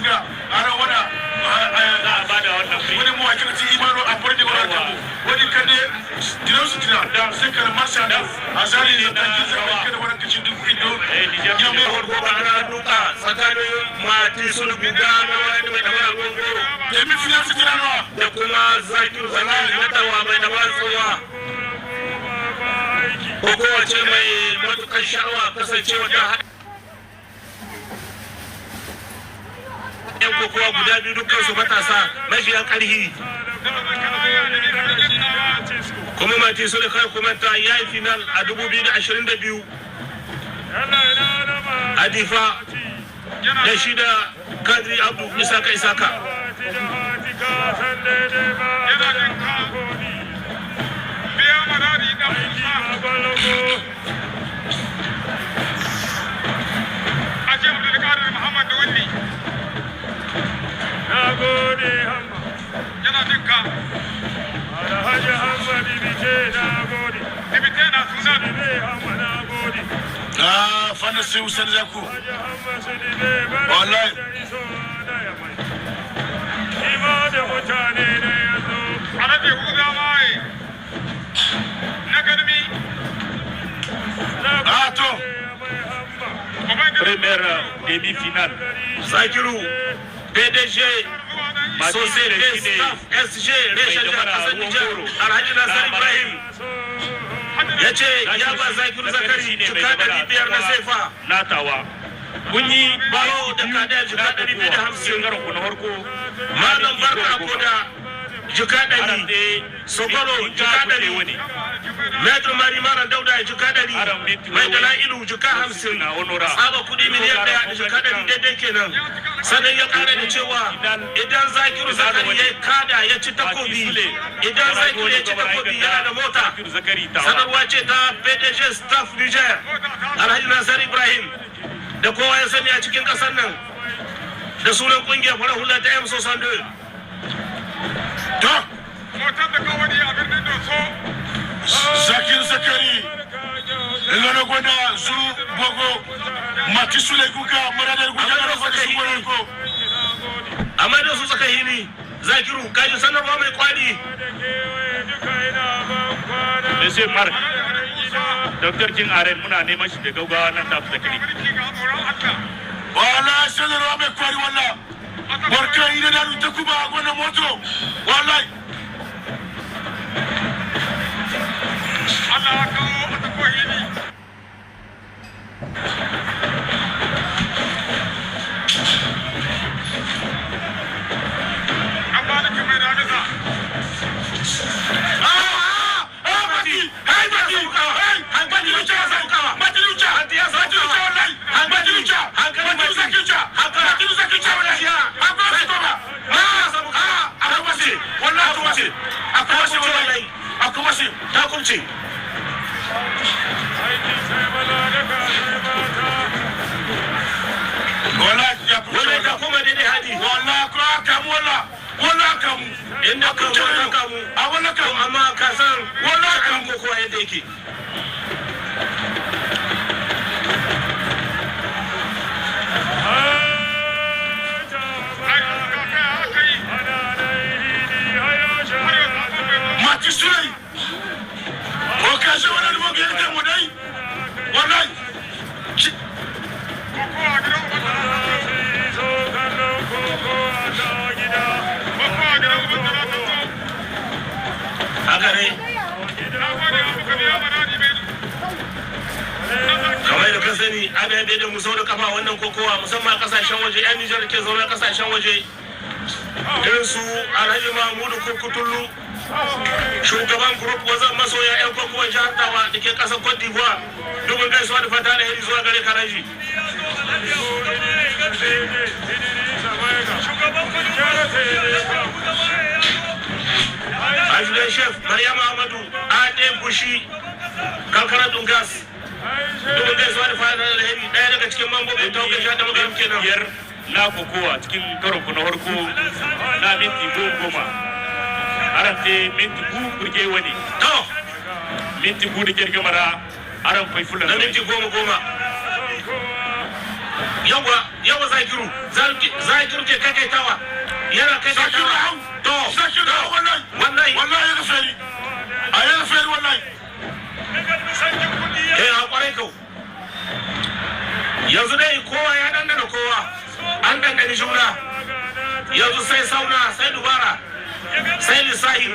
Ga ara wana. Za a bada wannan prix. Wani mu hakikati imano a farde wala kamu wani kande dinan su dina sai kan marsa da azali ne ta kin zama kada wannan kicin dubu ido. Niger. Ya mai Farko ba ana duka tsakanin Mati Sulguga na wani mai damar gongoro demi final su dina no da kuma Zakiru Zakari na Tawa mai damar tsawa. Ko kowace mai matukar sha'awa, kasancewa ta haɗa yan kokowa guda biyu, dukkansu matasa mafiya ƙarhi. Kuma Mati Sule, kai kuma ta yayi final a 2022 a Difa da shi da Kadri Abdu Isaka Isaka. Yana jin ka biya marari dan Musa Aje Abdulkadir Muhammad Wulli. Yana jin ka. Dibite na sunan. Ah, fana sai usan zaku wallahi. Alhaji Huza Mai na Garmi. Ah, to. Première demi finale. Zakiru, PDG Société Staff SG reshen jihar kasar Nijar, Alhaji Nasar Ibrahim, ya ce ya ba Zakiru Zakari jika 500 na sefa. Natawa kun yi Baro da Kadaya jika 250. Karon ku na farko. Malam Barka Koda jika 100, Sokoro jika 100, wani Metro Mari Maran Dauda jika 100, Mai Dala'ilu jika 50, tsaba kudi miliyan 1 da jika 100 daidai kenan. Sannan ya kara da cewa idan Zakiru Zakari ya kada ya ci takobi, idan Zakiru ya ci takobi, yana da mota. Zakiru Zakari Tawa. Sanarwa ce ta PDG Staff Niger, Alhaji Nasar Ibrahim, da kowa ya sani a cikin kasar nan da sunan kungiyar farar hula ta M Sosando. To. Motar da kawai a birnin Doso. Zakir Zakari ngano gwada zu bogo Mati Sule kuka maradar kuka ngano gwada su gwada ko. Amma da su tsaka hini, Zakiru, kaji sanarwa mai kwari. Monsieur Mark, Dr. King Aren, muna neman shi da gaugawa nan da fita clinic. Mulki ga tsoron Allah. Wala sanarwa mai kwari, wala barka ina da ta kuma gwada moto wallahi. Allah ya kawo a tafi hili. An ba da mai damisa. Ah ah, Mati, hey Mati, hey Mati Lucha, Mati Lucha, Mati Lucha wallahi, Mati Lucha, Mati Lucha, Mati Lucha wallahi, akwai su ba, ah ah, akwai wasu wallahi, akwai wasu, akwai wasu wallahi, akwai wasu. Ta kubce. Wallahi ya kubce. Wannan ta koma daidai, Hadi. Wallahi ko kamu, wallahi wallahi kamu. Inda ka ka kamu. A wallahi To, kamu. amma ka san Wallahi kan kamu. kokowa yadda yake. Ai, ka kai aka yi. Har yau sabon mai Mati Sulai o kashe wannan mo ga yadda mu dai wallahi. Kokowa gidan uban talata. Kokowa gidan uban talata. Haka ne. Na gode wa muka biya maradi mai. Kamar da ka sani, ana yadda da mu sau da kafa wannan kokowa, musamman a kasashen waje, yan Nijar da ke zaune a kasashen waje, irin su Alhaji Mahmudu Kurkutullu, shugaban group wazan masoya yan kokowar jihar Tawa da ke kasar Cote d'Ivoire. Dubin gaisuwa da fata alheri zuwa gare ka, Alhaji. Ajudan Chef Maryam Ahmadu Ade Bushi, Kankanar Dungas, dubin gaisuwa da fata alheri, daya daga cikin mambobin tawagar jihar da Magaram kenan. 5 na kokowa cikin karon ku na farko na minti goma goma. Aran te minti gu burge wani. To. Minti gu da girgimara aran kwai fulan. Na minti goma goma. Yawa yawa, Zakiru, Zakiru ke kakaitawa, yana Zakiru kakaitawa. Hau. To. Zakiru hau wallahi. Wallahi. Wallahi ya feri, a ya feri wallahi. Eh, a kwarai kau. Yanzu dai kowa ya dandana kowa, an dandani juna. Yanzu sai sauna, sai dubara, sai lissahi.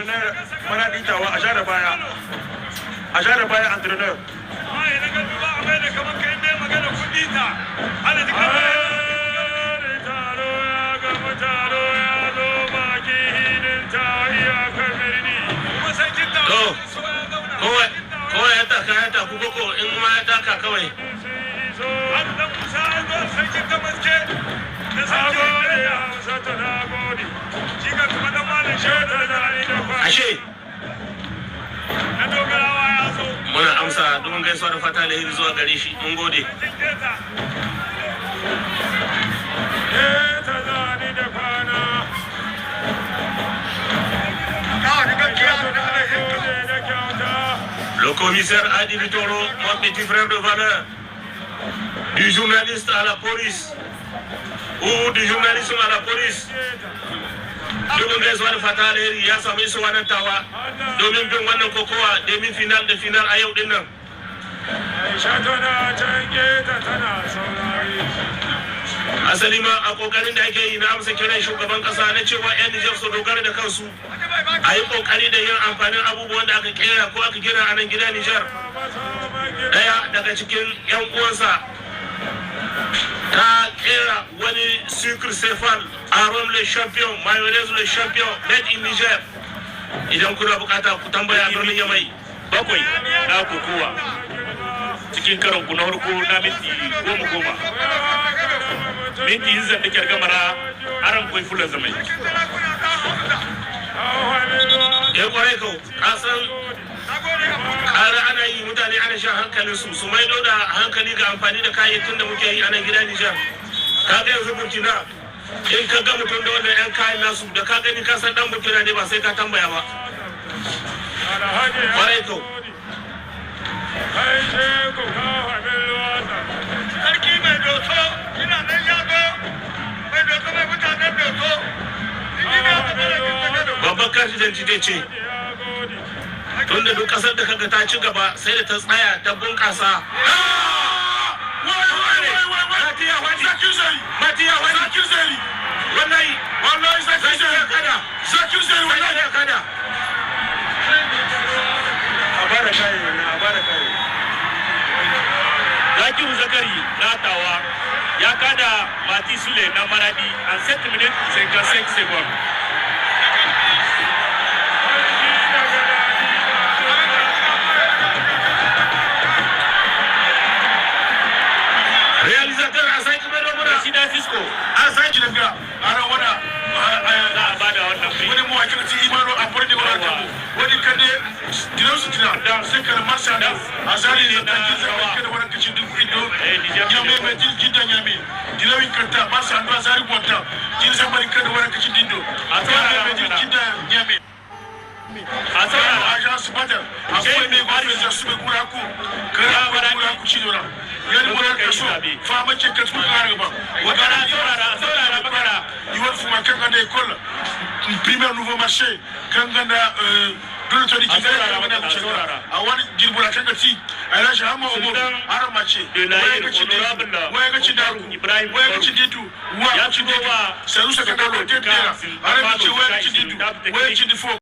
Mana tawa, a sha da baya, a sha da baya, entraîneur. Taro ya gama, taro ya zo baki hinin ta iyakar birni. To, kowa ya taka, ya taku koko in ma ya taka kawai. Na gode, Hamsatu, na gode. Ashe muna amsa domin gaisuwa da fata alheri zuwa gare shi, mun gode. Ta zani da kwana. Gode da kyauta. Le commissaire Adi Vitoro, mon petit frère de valeur, du journaliste à la police, ou du journalisme à la police. Dubin gaisuwa da fata alheri, ya samu isuwa nan Tawa domin bin wannan kokowa demi final da final a yau dinnan. Aisha tana can keta tana saurari. Asali ma a kokarin da ake yi na amsa kiran shugaban kasa na cewa 'yan Nijar su dogara da kansu, a yi kokari da yin amfanin abubuwan da aka kera ko aka gina a nan gida Nijar. Daya daga cikin 'yan uwansa ta kera wani sucre Cefal, arôme le champion, mayonnaise le champion, made in Niger. Idan kuna bukata, ku tambaya a birnin Yamai. 7 na kokowa cikin karon ku na farko na minti goma goma, minti hinzan da kyar gamara aran koi fulan zamai. Ya kwarai kau, kasan ƙara ana yi, mutane ana shan hankalin su, su maido da hankali ga amfani da kayayyakin da muke yi a nan gida Nijar. Ka ga yanzu Burkina, in ka ga mutum da wannan yan kayan nasu, da ka gani ka san dan Burkina ne, ba sai ka tambaya ba. Alhaji ya Kwarai kau. gode. Aishe ku kawo min ruwa. Sarki mai doso ina nan, ya zo mai doso, mai mutanen doso. Ina da mara gado. Babbar carte d'identité ce. Ya gode. Tunda duk kasar da kaga ta ci gaba, sai da ta tsaya ta bunƙasa. Wai wai wai wai wai! Mati ya faɗi. Zakir Zeri! Mati ya faɗi. Zakir Zeri! Wallahi. Wallahi Zakir Zakir ya Zeri! kada. Zakir Zeri Zakir wallahi! ya kada. A bada kaye na, a bada kaye. Zakiru Zakari na Tawa ya kada Mati Sule na Maradi en 7 minutes 55 secondes. Sarki daga daɗi ba. Réalisateur a sai kuma da muna. President Cisco. An sake daga ana wana. Za a bada wannan prix. Wani mawaki ti imano a fara da wani kabo wani kande dinau su tina sai kana marsa da azari da tankin zai kada wani kacin duk ido nyame mai jin jin nyame dinau in kanta marsa ando azari gwanta jin zamani kada wani kacin dindo A saurara. mai jin jin nyame. A saurara. Agence badar akwai mai gwamnati su mai gura ku kara ku gura ku ci dora yani wani kaso fa mace ka su kara ba. Saurara, saurara, bakara. Iwan fuma kan ganda école primaire nouveau marché kan ganda dole to di A saurara, wani bakara, ku saurara. A wani jirbura kan gati alhaji hamma Umar Sultan aran mace de la waya ga ci Honorable waya ga ci daru Ibrahim waya ga ci Umaru. didu wa Ya ci turo didu wa sarusa ka dalo Jika tebera aran mace waya ga ci Ishirin, didu da waya ci difo.